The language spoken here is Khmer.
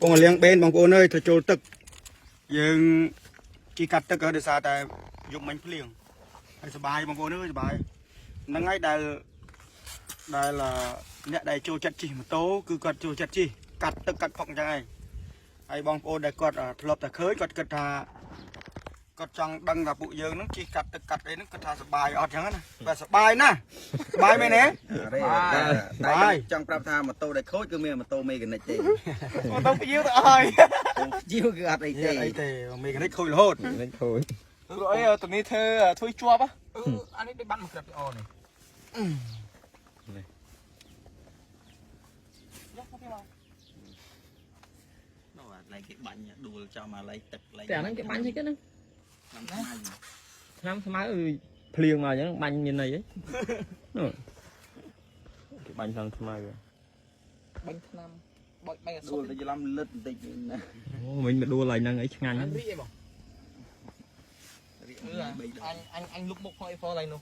ពងលៀងបេនបងប្អូនអើយទៅចូលទឹកយើងជីកាត់ទឹកហើយដោយសារតែយប់មិញភ្លៀងហើយសបាយបងប្អូនអើយសបាយហ្នឹងហើយដែលដែលអ្នកដែលចូលចិត្តជិះម៉ូតូគឺគាត់ចូលចិត្តជិះកាត់ទឹកកាត់ផុកអញ្ចឹងឯងហើយបងប្អូនដែលគាត់ធ្លាប់តែឃើញគាត់គិតថាគាត់ចង់ដឹងថាពួកយើងហ្នឹងជិះកាត់ទឹកកាត់អីហ្នឹងគាត់ថាសបាយអត់អញ្ចឹងណាបាទសបាយណាស់សបាយមែនទេ តែចង់ប្រាប់ថាម៉ូតូដែលខូចគឺមានម៉ូតូ mechanic ទេ ម៉ូតូព្យាវទៅអស់ហើយ ជីវគឺអត់អីទេ អីទេ mechanic ខូចរហូត នឹងខូច ព្រោះអីតនេះធ្វើធ្វើជាប់ អឺអានេះដូចបានមកក្រិតល្អនេះ នោះអាឡែកគេបាញ់ដួលចំអាឡែកទឹកឡែក តែអាហ្នឹងគេបាញ់អីគេហ្នឹង ឆ្នាំខ្មៅ ឆ្នាំស្មៅភ្លៀងមកអញ្ចឹងបាញ់មានន័យអីនោះគេបាញ់ឆ្នាំស្មៅ បាញ់ថ្នាំបាញ់បាញ់អ ដួ សុ លទៅច្រឡំលិតបន្តិចណា អូមិញមកដួលឡើងហ្នឹងអីឆ្ងាញ់ អានរីអីបង រៀក អញអញអញលុបមុខផងអីផងឡើយនោះ